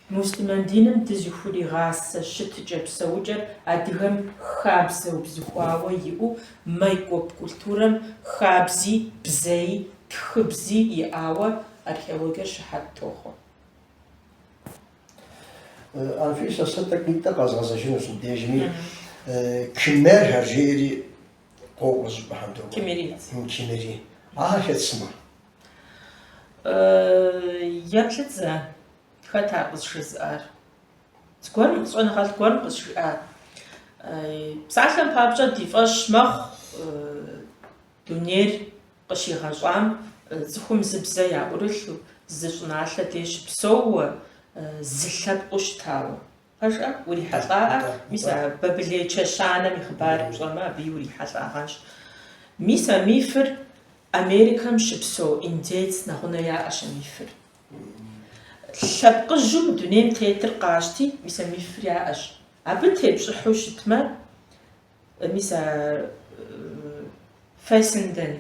муслъымэн диным дызыхуригъасэ щытыкӏэ-псэукӏэр адыгэм хабзэ убзыхуауэ иӏэу майкоп культурэм хабзи, бзэи, тхыбзи иӏауэ археологиер щыхьэт тохъуэ. Анфисэ, сэ тӏэкӏунитӏэ къэзгъэзэжынущ мыбдежми. Киммерхэр жеӏэри къокӏуэ щӏыпӏэхэм докӏуэ. Киммериец. Киммери. Ахэр хэт сымэ? Еплъыт зэ, хэт ар къызжезыӏар? Зыгуэрым, щӏэныгъэлӏ гуэрым къызжиӏар. Псалъэм папщӏэ ди фӏэщ мэхъу дунейр къыщигъэщӏам цӏыхум зы бзэ яӏурылъу, зы щӏыналъэ деж щыпсэууэ, зы лъэпкъыу щытауэ. Пэжӏэ? Урихьэлӏаӏэ? Мис а Бабылей чэщанэм и хъыбар пщӏэмэ, абыи урихьэлӏагъэнщ. Мис а мифыр Америкэм щыпсэу индейц нэгъунэ яӏэщ а мифыр. Лъэпкъыжьу мы дунейм тетыр къащти, мис а мифыр яӏэщ. Абы тепщӏыхьу щытмэ, Мис а Фессенден,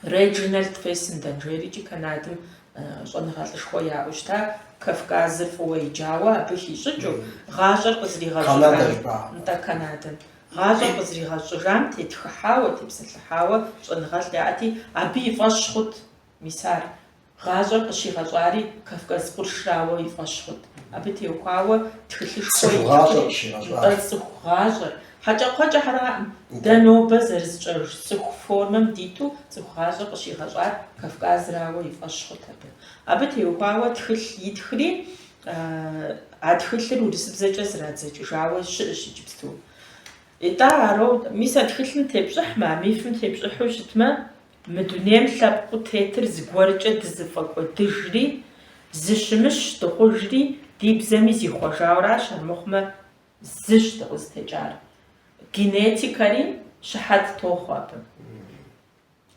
Реджинальд Фессенден жерикӏи Канадэм щӏэныгъэлӏышхуэ яӏэу щыта, Кавказыр фӏыуэ иджауэ абы хищӏыкӏыу, гъащӏэр къызригъэщӏыжам, нтӏэ, Канадэм, гъащӏэр къызригъэщӏыжам тетхыхьауэ, тепсэлъыхьауэ щӏэныгъэлӏ яӏэти, абы и фӏэщ хъут, мис ар. Гъащӏэр къыщигъэщӏари Кавказ къуршрауэ и фӏэщ хъут. Абы теухуауэ тхылъышхуэ Цӏыху гъащӏэр итхри, къыщигъэщӏар. нтӏэ, цӏыху гъащӏэр. Хьэкӏэкхъуэкӏэхьэраӏым. Дэ нобэ зэрытщӏэж цӏыху формэм диту цӏыху гъащӏэр къыщигъэщӏар Кавказрауэ и фӏэщ хъут абы. Абы теухуауэ тхылъ итхри, а тхылъыр урысыбзэкӏэ зэрадзэкӏыжауэ щыӏэщ иджыпсту. Итӏэ, аро, мис а тхылъым тепщӏыхьмэ, а мифым тепщӏыхьу щытмэ, Мы дунейм лъэпкъыу тетыр зыгуэркӏэ дызэфӏэкӏуэдыжри, зыщымыщ дыхъужри, ди бзэми зихъуэжауэращ, армыхъумэ зыщ дыкъызытекӏар. Генетикэри щыхьэт тохъуэ абы.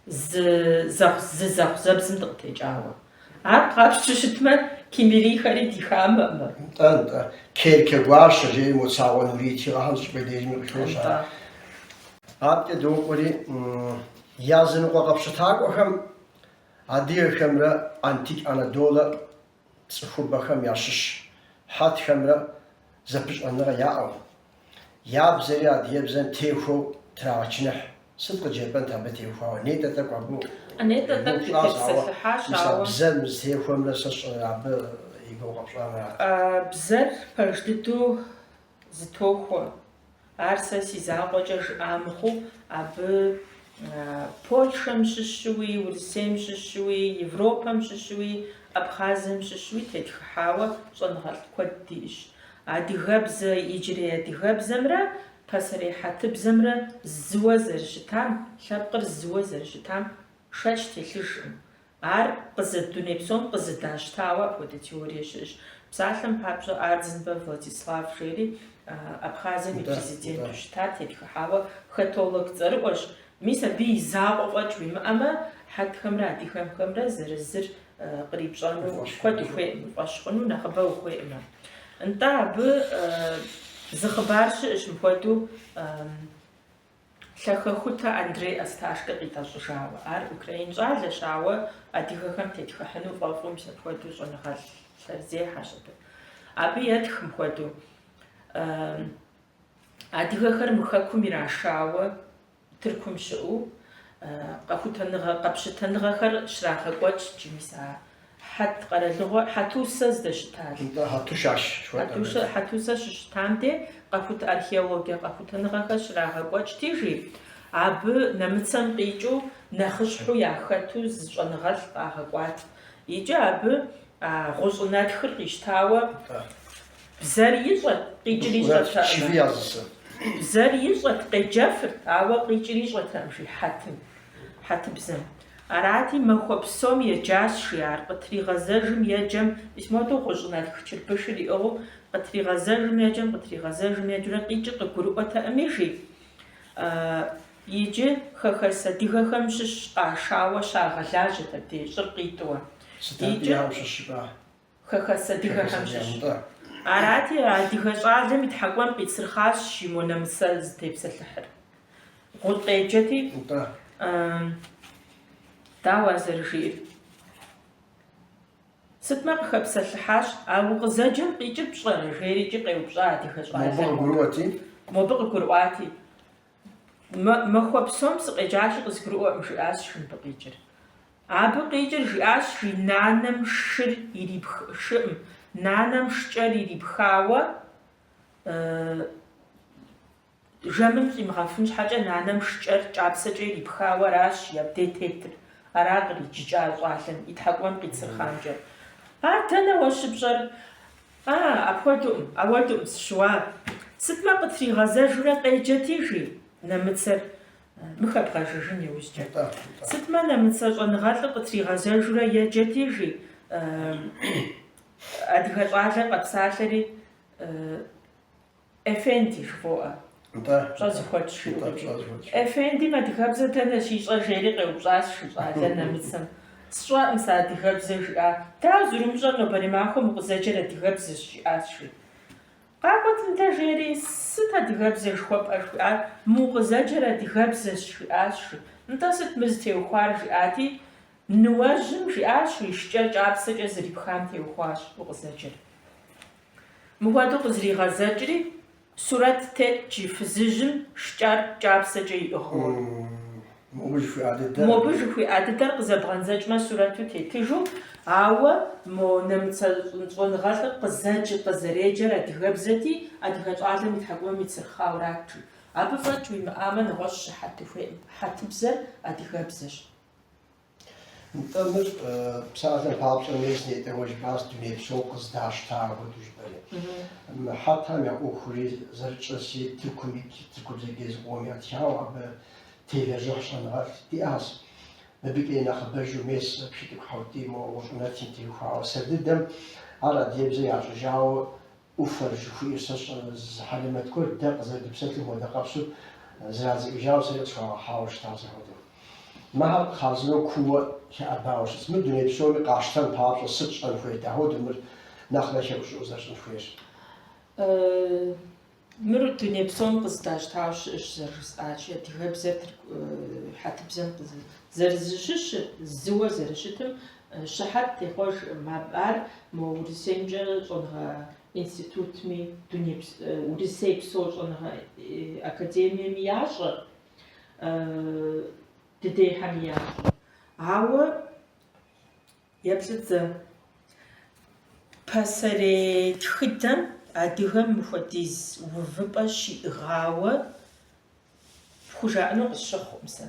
Зы зы зэхъузэбзым дыкъытекӏауэ. Ар къапщтэу щытмэ, киммерийхэри ди хамэӏымэ. Нтӏэ, нтӏэ. Керкэ гуащэ жери мо Цагъуэ Нурий и тхыгъэхэм зыщӏыпӏэ дежми къыхощ ар. Нтӏэ. Адэкӏэ докӏуэри, языныкъуэ къэпщытакӏуэхэм адыгэхэмрэ антик Анадолэ цӏыхубэхэм ящыщ хьэтхэмрэ зэпыщӏэныгъэ яӏэу, я бзэри адыгэбзэм техуэу трагъэчыныхь. Сыт къыджепӏэнт абы теухуауэ? Нетӏэ тӏэкӏу абы Нетӏэ и тӏэкӏу гугъу пщӏащ, ауэ дытепсэлъыхьащ, мис а ауэ. бзэм зытехуэмрэ сэ сщӏэрэ абы и гугъу къэпщӏамрат. Бзэр пэж дыдэу зытохуэ. Ар сэ си закъуэкӏэ жыӏа мыхъуу, абы Польшэм щыщуи, Урысейм щыщуи, Европэм щыщуи, Абхъазым щыщуи тетхыхьауэ щӏэныгъэлӏ куэд диӏэщ. Адыгэбзэ, иджырей адыгэбзэмрэ пасэрей хьэтыбзэмрэ зыуэ зэрыщытам, лъэпкъыр зыуэ зэрыщытам шэч телъыжкъым. Ар къызы дуней псом къызыдащтауэ апхуэдэ теорие щыӏэщ. Псалъэм папщӏэ, Ардзинбэ Владислав жери Абхъазием и президенту щытар тетхыхьауэ хеттолог цӏэрыӏуэщ. Мис абы и закъуэ фӏэкӏ уимыӏэмэ, Хьэтхэмрэ адыгэхэмрэ зэрызыр кърипщӏэну куэд ухуейкъым, уи фӏэщ хъуну нэхъыбэ ухуейкъым. Нтӏэ, абы зы хъыбар щыӏэщ мыпхуэдэу лъахэхутэ Андрей Осташкэ къитӏэщӏыжауэ. Ар украин щӏалэщ, ауэ адыгэхэм тетхыхьыну фӏэфӏу мис апхуэдэу щӏэныгъэлӏ лъэрызехьэщ абы. Абы етх мыпхуэдэу, Адыгэхэр мы хэкум ирашауэ Тыркум щыӏэу къэхутэныгъэ, къэпщытэныгъэхэр щрагъэкӏуэкӏ мис а Хьэт къэралыгъуэ, Хьэтусэ здэщытар. Нтӏэ, Хьэтушащ жыхуэтӏэр. Хьэтушэ, Хьэтусэ щыщытам де къэхут археологие къэхутэныгъэхэр щрагъэкӏуэкӏти, жи, абы нэмыцэм къикӏыу нэхъыщхьэу яхэту зы щӏэныгъэлӏ къагъэкӏуат. Икӏи абы а гъущӏынэтхыр къищтауэ Бзэр ищӏэт, къикӏыр ищӏэтэкъым. Бзэр ищӏэт, къеджэфырт, ауэ къикӏыр ищӏэтэкъым, жи хьэтым, хьэтыбзэм. Арати, махуэ псом еджащ, жи ар, къытригъэзэжым еджэм, мис модэу гъущӏынэтх чырбышыр иӏыгъыу, къытригъэзэжым еджэм, къытригъэзэжым еджэурэ къикӏыр къыгурыӏуэтэкъыми, жи. Иджы хэхэс адыгэхэм щыщ къашауэ щагъэлажьэт абдей, щӏыр къитӏуэ. Сыт абы щыщ жыпӏа? Хэхэс адыгэхэм щыщ. Арати, адыгэ щӏалэм и тхьэкӏумэм къицырхъащ жи мо нэмыцэ зытепсэлъыхьыр. Гъущӏ къеджэти, дауэ ар зэрыжиӏэр? Сытмэ къыхэпсэлъыхьащ, а укъызэджэм къикӏыр пщӏэрэ? жери икӏи къеупщӏа адыгэ щӏалэм. Мобы къыгурыӏуэти. Мобы къыгурыӏуати. Махуэ псом сыкъеджащи къызгурыӏуэкъым, жиӏащ жи мыбы къикӏыр. Абы къикӏыр жиӏащ жи нанэм шыр ирипх, шыӏым, нанэм шкӏэр ирипхауэ жэмым щӏимыгъэфын щхьэкӏэ нанэм шкӏэр кӏапсэкӏэ ирипхауэ аращ жи абдей тетыр. Ара къриджыкӏа щӏалэм и тхьэкӏумэм къицырхъамкӏэ. Ар дэнэ уэ щыпщӏэр? А, апхуэдэукъым, ауэдэукъым, сыщыуа. Сытмэ къытригъэзэжурэ къеджэти, жи нэмыцэр, мы хэбгъэжыжын иужькӏэ. Сытмэ нэмыцэ щӏэныгъэлӏыр къытригъэзэжурэ еджэти, жи, адыгэ щӏалэр къэпсалъэри, Эфенди жывоӏэ. Нтӏэ. Пщӏэ зыхуэтщӏ жиӏэу. Нтӏэ, пщӏэ зыхуэтщӏ. Эфендим адыгэбзэ дэнэ щищӏэр жери къеупщӏащ жи щӏалэ нэмыцэм. Сщӏэкъым сэ адыгэбзэ, жиӏа. Дауэ зэрумыщӏэр нобэрей махуэм укъызэджэр адыгэбзэщ, жиӏащ жи. Къакӏуэт мыдэ жери, сыт адыгэбзэ жыхуэпӏэр жиӏар, мы укъызэджэр адыгэбзэщ, жиӏащ жи. Нтӏэ сыт мыр зытеухуар, жиӏати, ныуэжьым жиӏащ жи, шкӏэр кӏапсэкӏэ зэрипхам теухуащ укъызэджэр. Мыхуэдэу къызригъэзэкӏри, сурэт тетт жи фызыжьым шкӏэр кӏапсэкӏэ иӏыгъыу. Мобы жыхуиӏа дыдэр. Мобы жыхуиӏа дыдэр къызэбгъэндзэкӏмэ сурэту тетыжу, ауэ мо нэмыцэ щӏэныгъэлӏыр къызэдж, къызэреджэр адыгэбзэти, адыгэ щӏалэм и тхьэкӏумэм ицырхъаурат жи. Абы фӏэкӏ уимыӏамэ, нэгъуэщӏ щыхьэт ухуейкъым. Хьэтыбзэр адыгэбзэщ. Нтӏэ, мыр псалъэм папщӏэ мес нетӏэ уэ жыпӏащ дуней псом къыздащта хуэдэу жыпӏэри. Мы хьэтхэм я ӏуэхури зэрытщӏэщи, Тыркум ит тыркубзэкӏэ зыкъом ятхауэ абы телэжьыхь щӏэныгъэлӏ диӏащ. Мыбыкӏэ нэхъыбэжу мес Пщытӏыгу Хьэутий мо гъущӏынэтхым теухуауэ. Сэр дыдэм ар адыгэбзэ ящӏыжауэ ӏуфэр жыхуиӏэр сэ зы хьэлэмэт гуэр дэ къызэрыдыпсэлъым хуэдэ къэпсу зрадзэкӏыжауэ сэри къысхуагъэхьауэ щытащ апхуэдэу. Мыхэр хъарзынэу кууэ хэӏэбауэ щытщ. Мыр дуней псоми къащтэн папщӏэ сыт щӏэн хуейр? Дапхуэдэу мыр нэхърэ хэӏущӏыӏу зэрыщӏын хуейр? Мыр дуней псом къыздащтауэ щыӏэщ, зэрыжысӏащи, адыгэбзэр хьэтыбзэм зэрызэщыщыр, зыуэ зэрыщытым щыхьэт техъуэжкъым. Ар мо Урысеймкӏэ щӏэныгъэ институтми, Урысейпсо щӏэныгъэ академиеми ящӏэ, дыдейхэми ящӏэ. Ауэ Еплъыт зэ. Пасэрей тхыдэм адыгэм мыхуэдиз увыпӏэ щиӏыгъауэ пхужаӏэну къысщыхъукъым сэ.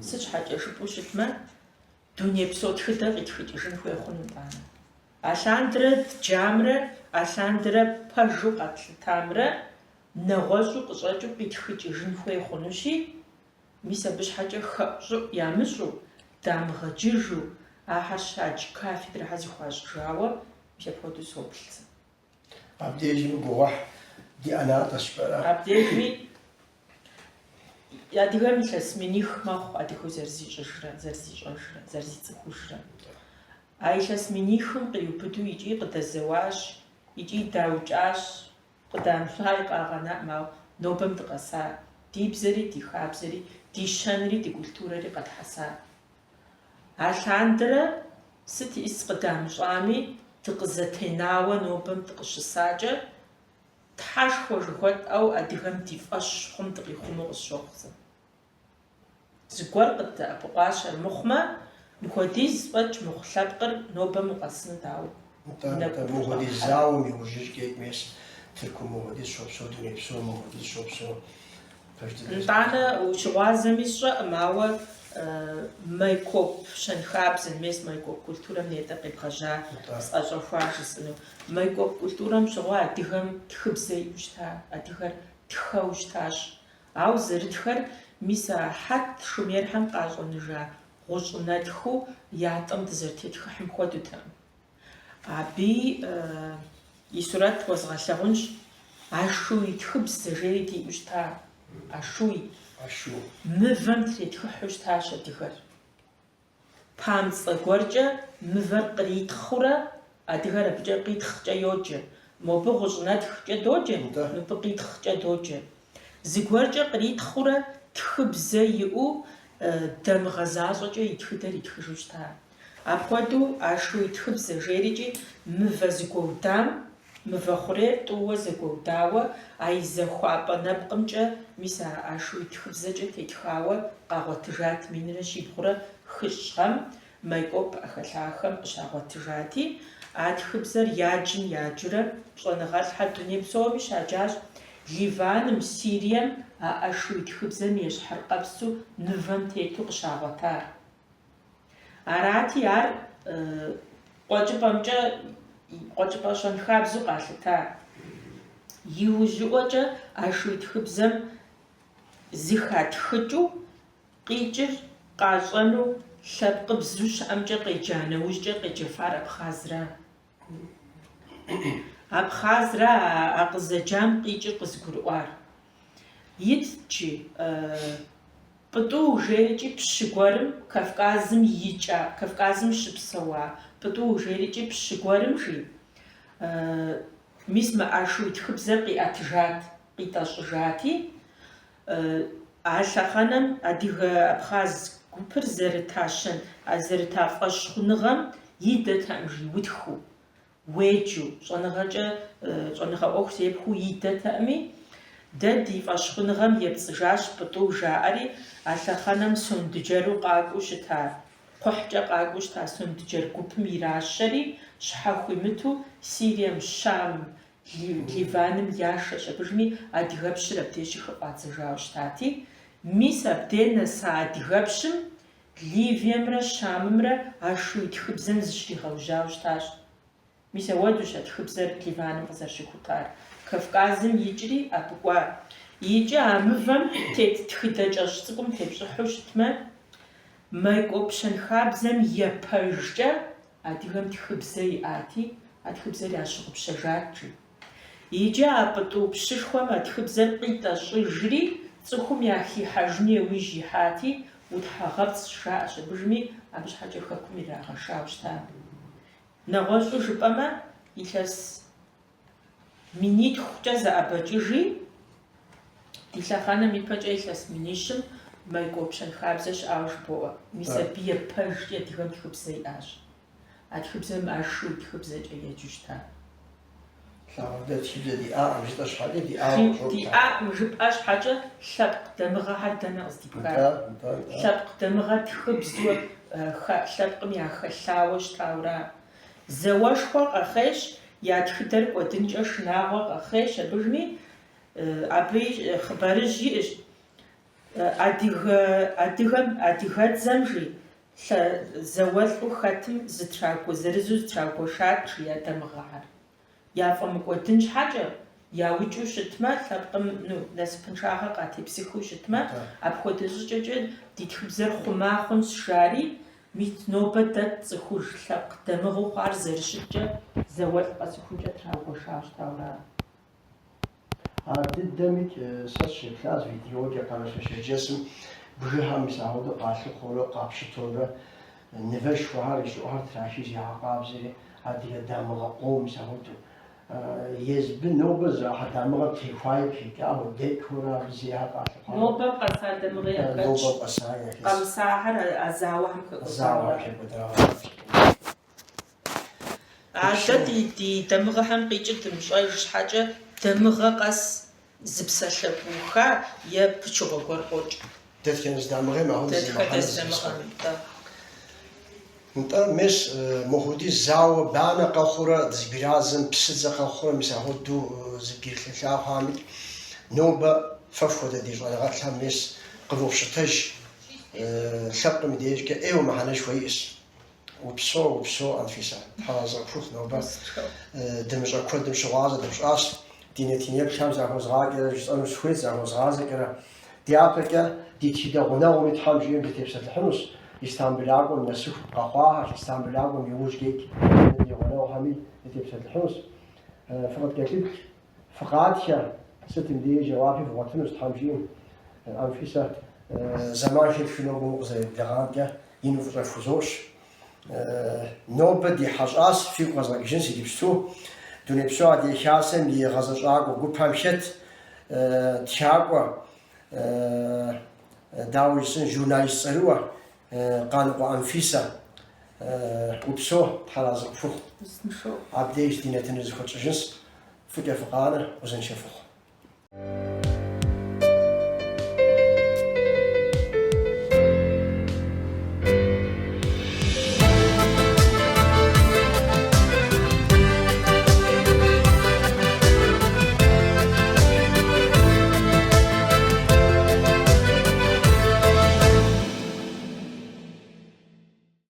Сыт щхьэкӏэ жыпӏэу щытмэ, дунейпсо тхыдэ къитхыкӏыжын хуей хъуну итӏанэ. Алъандэрэ дджамрэ, алъандэрэ пэжу къэтлъытамрэ нэгъуэщӏу къыщӏэкӏыу къитхыкӏыжын хуей хъунущи, Мис абы щхьэкӏэ хэӏущӏыӏу ямыщӏу, дамыгъэджыжу, ахэр щадж кафедрэхэр зыхуащӏыжауэ, мис апхуэдэу соплъ сэ. Абдежми гугъуехь ди ӏэнатӏэщ, жыпӏэрэ? Абдежми. Адыгэм илъэс миних мэхъу адыгэу зэрызищӏыжрэ, зэрызищӏэжрэ, зэрызицӏыхужрэ. А илъэс минихым къриубыдэу икӏи къыдэзэуащ, икӏи даукӏащ, къыдамыщӏаи къагъэнаӏым, ауэ нобэм дыкъэса, ди бзэри, ди хабзэри, ди щэнри, ди культурэри къэтхьэса. Алъандэрэ сыт иӏыс къыдамыщӏами, дыкъызэтенауэ нобэм дыкъыщысакӏэ, Тхьэшхуэ жыхуэтӏэу адыгэм ди фӏэщ хъум дыкъихъумэу къысщохъу сэ. Зыгуэр къыддэӏэпыкъуащ армыхъумэ, мыхуэдиз фӏэкӏ мыхъу лъэпкъыр нобэм укъэсыну дауэ? Нтӏэ, нтӏэ, мыхуэдиз зауэм иужькӏэ мес Тыркум мыхуэдиз щопсэу, дуней псом мыхуэдиз щопсэу. Пэж дыдэ. Нтӏанэ ущыгъуазэми сщӏэкъым, ауэ Майкоп щэнхабзэм, мес Майкоп культурэм нетӏэ къебгъэжьа сӏэщӏэхуа жысӏэну. Майкоп культурэм щыгъуэ адыгэм тхыбзэ иӏэу щыта, адыгэр тхэу щытащ. Ауэ зэрытхэр мис а хьэт шумерхэм къащӏэныжа гъущӏынэтхыу ятӏэм дызэрытетхыхьым хуэдэутэкъым. Абыи и сурэт уэзгъэлъэгъунщ. Ашуй тхыбзэ жери диӏэу щыта. Ашуй. Ашу. Мывэм третхыхьу щытащ адыгэр. Памцӏэ гуэркӏэ мывэр къритхъыурэ, адыгэр абыкӏэ къитхъкӏэ йоджэ. Мобы гъущӏынэтхкӏэ доджэ, мыбы къитхъкӏэ доджэ. Зыгуэркӏэ къритхъыурэ тхыбзэ иӏэу дамыгъэ защӏэкӏэ и тхыдэр итхыжу щыта. Апхуэдэу Ашуй тхыбзэ жерикӏи мывэ зэгуэудам, мывэ хъурейр тӏууэ зэгуэудауэ, а и зэхуапӏэ нэпкъымкӏэ мис а Ашуй тхыбзэкӏэ тетхауэ къагъуэтыжат минрэ щибгъурэ хыщӏ гъэм Майкоп ӏэхэлъахэм къыщагъуэтыжати, а тхыбзэр яджым яджурэ щӏэныгъэлӏхэр дуней псоми щаджащ, Ливаным, Сирием а Ашуй тхыбзэм ещхьыркъэпсу мывэм тету къыщагъуэтар. Арати, ар къуэкӏыпӏэмкӏэ къуэкӏыпӏэ щэнхабзэу къалъыта. Иужьыӏуэкӏэ Ашуй тхыбзэм зыхатхыкӏыу къикӏыр къащӏэну лъэпкъыбзэу щыӏэмкӏэ къеджа нэужькӏэ къеджэфар Абхъазра. Абхъазра а къызэджам къикӏыр къызыгурыӏуар. Итт жи, Пӏытӏу жерикӏи пщы гуэрым Кавказым икӏа, Кавказым щыпсэуа Пӏытӏу жерикӏи пщы гуэрым жи, мис мы Ашуй тхыбзэр къиӏэтыжат, къитӏэщӏыжати, а лъэхъэнэм адыгэ-абхъаз гупыр зэрыта щэн, зэрыта фӏэщхъуныгъэм идэтэкъым жи утхыу. Уеджэу, щӏэныгъэкӏэ, щӏэныгъэ ӏуэху зепхуэу идэтэкъыми, дэ ди фӏэщхъуныгъэм епцӏыжащ Пӏытӏу жаӏэри, а лъэхъэнэм сондыджэру къакӏуэу щыта, кхъухькӏэ къакӏуэу щыта сондыджэр гупым иращэри, щхьэхуимыту Сирием, Щамым, Ливаным яшэщ абыжми, адыгэпщыр абдей щыхыфӏадзэжауэ щытати, мис абдей нэса адыгэпщым Ливиемрэ Щамымрэ Ашуй тхыбзэм зыщригъэужьауэ щытащ. Мис ауэдущ а тхыбзэр Ливаным къызэрыщыхутар. Кавказым икӏри абы кӏуа. Икӏи а мывэм тет тхыдэ кӏэщӏ цӏыкӏум тепщӏыхьу щытмэ, Майкоп щэнхабзэм епэжкӏэ адыгэм тхыбзэ иӏати, а тхыбзэр ящыгъупщэжат, жи. Иджы а Пӏытӏу пщышхуэм а тхыбзэр къитӏэщӏыжри, цӏыхум яхихьэжыну яужь ихьати, утхьэгъэпцӏщ, жаӏэщ абыжми, абы щхьэкӏэ хэкум ирагъэшауэ щыта. Нэгъуэщӏу жыпӏэмэ, илъэс минитхукӏэ зэӏэбэкӏыжи, ди лъэхъэнэм ипэкӏэ илъэс минищым Майкоп щэнхабзэ щыӏауэ жыбоӏэ. Мис абы епэжкӏэ адыгэм тхыбзэ иӏащ. А тхыбзэм Ашуй тхыбзэкӏэ еджэу щыта. Лъагъуэ дэ тхыбзэ диӏакъым жытӏэ щхьэкӏэ, диӏауэ къыщӏокӏ. Диӏакъым жыпӏэ щхьэкӏэ лъэпкъ дамыгъэхэр дэнэ къыздипхар? Лъэпкъ дамыгъэр тхыбзэу лъэпкъым яхэлъауэ щытаура? Зауэшхуэ къэхъейщ, я тхыдэр кӏуэдынкӏэ шынагъуэ къэхъейщ абыжми, абы хъыбарыжь иӏэщ. Адыгэ, адыгэм, адыгэдзэм жи, лъэ зауэлӏу хэтым зытрагуэ, зырызу зытрагуэшат жи я дамыгъэхэр. Яфӏэмыкӏуэдын щхьэкӏэ, яукӏыу щытмэ, лъэпкъым, ну, насыпыншагъэ къатепсыхыу щытмэ, апхуэдэ щӏыкӏэкӏэ ди тхыбзэр хъума хъунщ, жари, мис нобэ дэ тцӏыхуж лъэпкъ дамыгъэу хъуар зэрыщыткӏэ зауэлӏ къэсыхункӏэ трагуэшауэ щытауэра. Ар дыдэмикӏ сэ сыщеплъащ видеокӏэ Къэрэшей-Шэрджэсым бгыхэм мис апхуэдэу къалъыхъуэурэ, къапщытэурэ нывэшхуэхэр, ищӏыӏухэр трахыж ягъэкъабзэри, адыгэ дамыгъэ къом мис апхуэдэу. Езбы нобэ зэрахьэ дамыгъэм техуаи къыхэкӏауэ, дэкӏхэурэ абы зейхэр къалъыхъуауэ. Нобэм къэса дамыгъэ яхэтщ. Нобэм къэса яхэтщ. Къэмысахэр а зауэхэм хэкӏуэдауэ. Зауэхэм хэкӏуэдауэ. А дэ ди ди дамыгъэхэм къикӏыр дымыщӏэж щхьэкӏэ, дамыгъэ къэс зы псалъэ гууха е пычыгъуэ гуэр къокӏ. Дэтхэнэ зы дамыгъэм ахуэдэ зы Дэтхэнэ мыхьэнэ зы дамыгъэми, нтӏэ. Нтӏэ, мес, мохуэдиз зауэ банэ къэхъурэ, дызыбирадзэм псыдзэ къэхъурэ, мис ахуэдэу зыбгирылъэлъа хъуамикӏ, нобэ фэ фхуэдэ ди щӏэныгъэлӏхэм мес къывопщытэж, лъэпкъым и дежкӏэ ӏейуэ мыхьэнэшхуэ иӏэщ. Упсэу, упсэу, Анфисэ. Тхьэразэ къыпхухъу нобэ. Дымыщӏэ куэдым щыгъуазэ дыпщӏащ. Ди нэтынеплъхэм захуэзгъакӏэрэ жысӏэну сыхуейт, захуэзгъазэкӏэрэ. Дяпэкӏэ ди тхыдэ гъунэгъуми Тхьэм жиӏэм дытепсэлъыхьынущ. Истамбылакӏуэм нэсыху къэхъуахэр, Истамбылакӏуэм иужькӏэ ди гъунэгъухэми дытепсэлъыхьынущ. Фыкъыткӏэлъыплъ, фыкъатхэ, сытым деж жэуапи вгъуэтынущ Тхьэм жиӏэм. Анфисэ, зэман хэпхыу нобэ укъызэреблэгъамкӏэ ину фӏыщӏэ пхузощӏ. Нобэ ди хьэщӏащ, фигу къэзгъэкӏыжынщ иджыпсту, Дунейпсо Адыгэ Хасэм и гъэзэщӏакӏуэ гупэм хэт, тхакӏуэ, дауэ жысӏэн, журналист цӏэрыӏуэ Къаныкъуэ Анфисэ. Упсэу, Тхьэразэ къыпхухъу. Абдеж ди нэтыныр зэхуэтщӏыжынщ. Фӏыкӏэ фыкъанэ, узыншэ фыхъу.